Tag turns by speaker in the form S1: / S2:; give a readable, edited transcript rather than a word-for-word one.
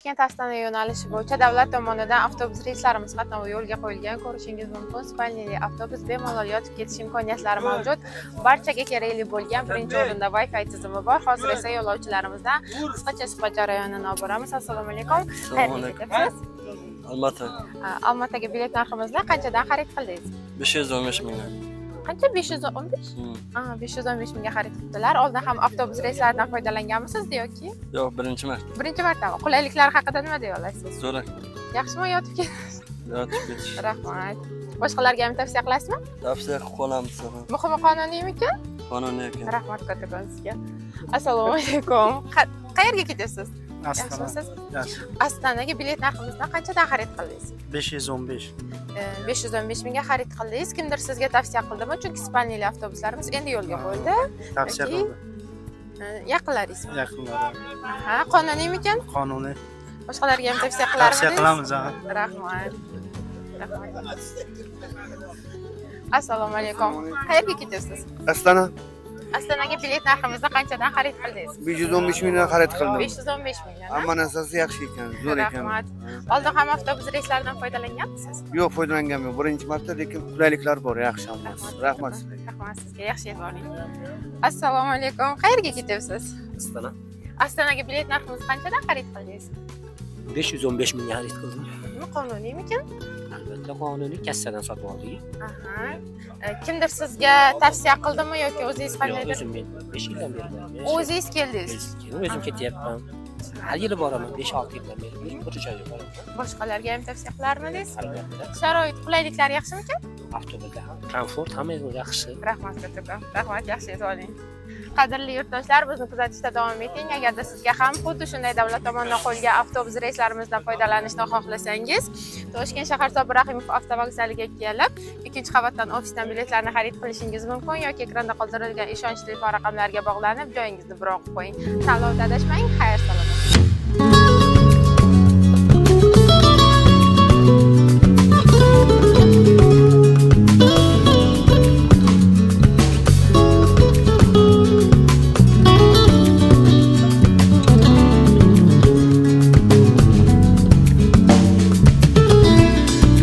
S1: Toshkent Astana yo'nalishi bo'yicha davlat tomonidan avtobus reyslarimiz qatnovi yo'lga qo'yilgan. Ko'rishingiz mumkin, spalnili avtobus bemalol yotib ketish imkoniyatlari mavjud. Barchaga kerakli bo'lgan birinchi o'rinda Wi-Fi tizimi bor. Hozir esa yo'lovchilarimizdan qisqacha suhbat jarayonini olib boramiz. Assalomu alaykum. Qayerga ketyapsiz?
S2: Almaty.
S1: Almataga bilet narximizni qanchadan xarid qildingiz?
S2: 515 mingdan.
S1: Qancha? 515? 515 mingga xarid qildilar. Oldin ham avtobus reyslaridan foydalanganmisiz yoki?
S2: Yo'q, birinchi marta.
S1: Birinchi martami? Qulayliklar haqida nima deya olasiz?
S2: Zo'r.
S1: Yaxshimi yotib ketish?
S2: Yotib ketish.
S1: Rahmat. Boshqalarga ham tavsiya qilasizmi?
S2: Tavsiya qilib qolamiz.
S1: Muhimi qonuniymikan?
S2: Qonuniy ekan.
S1: Rahmat kattakon sizga. Assalomu alaykum. Qayerga ketyapsiz? Yaxshimisiz?
S3: Yaxshi.
S1: Astanaga bilet narximizdan qanchadan xarid qildingiz?
S3: 515.
S1: 515 mingga xarid qildingiz. Kimdir sizga tavsiya qildimi? Chunki spalnili avtobuslarimiz endi yo'lga qo'yildi.
S3: Tavsiya qildi.
S1: Yaqinlaringizmi?
S3: Yaqinlarim.
S1: Ha, qonuniymikan?
S3: Qonuniy.
S1: Boshqalarga ham tavsiya qilarmidingiz?
S3: Tavsiya qilamiz, ha.
S1: Rahmat. Rahmat. Assalomu alaykum. Qayerga ketyapsiz?
S4: Astana.
S1: Astanaga bilet narximizni qanchadan xarid qildingiz?
S4: 515 mingdan xarid qildim.
S1: 515 mingdan.
S4: Hamma narsasi yaxshi ekan, zo'r ekan.
S1: Rahmat. Oldin ham avtobus reyslaridan foydalanganmisiz?
S4: Yo'q, foydalanganim yo'q. Birinchi marta, lekin qulayliklar bor, yaxshi hammasi. Rahmat sizlarga.
S1: Rahmat sizga, yaxshi yetib. Assalomu alaykum. Qayerga ketyapsiz?
S5: Astana.
S1: Astanaga bilet narximizni qanchadan xarid qildingiz?
S5: 515 mingga xarid qildim.
S1: Bu qonuniymikan?
S5: Albatta qonuniy, kassadan sotib oldik.
S1: Aha. Kimdir sizga tavsiya qildimi yoki o'zingiz qandaydir?
S5: Yo'q, o'zim men 5 yildan beri boraman.
S1: O'zingiz keldingiz?
S5: O'zim ketyapman. Har yili boraman, 5-6 yildan beri bir joyga boraman.
S1: Boshqalarga ham tavsiya qilarmidingiz?
S5: Albatta.
S1: Sharoit, qulayliklar yaxshimikan?
S5: Avtobusda ham komfort, hamma yaxshi.
S1: Rahmat kattakon. Rahmat, yaxshi yetib oling. Qadrli yurtdoshlar, bizni kuzatishda davom eting. Agarda sizga ham xuddi shunday davlat tomonidan qo'yilgan avtobus reyslarimizdan foydalanishni xohlasangiz, Toshkent shahar Sobir Rahimov avtovokzaliga kelib, 2-qavatdan ofisdan biletlarni xarid qilishingiz mumkin yoki ekranda qoldirilgan ishonch telefon raqamlariga bog'lanib, joyingizni bron qilib qo'ying. Tanlovda adashmang, xayr salomat.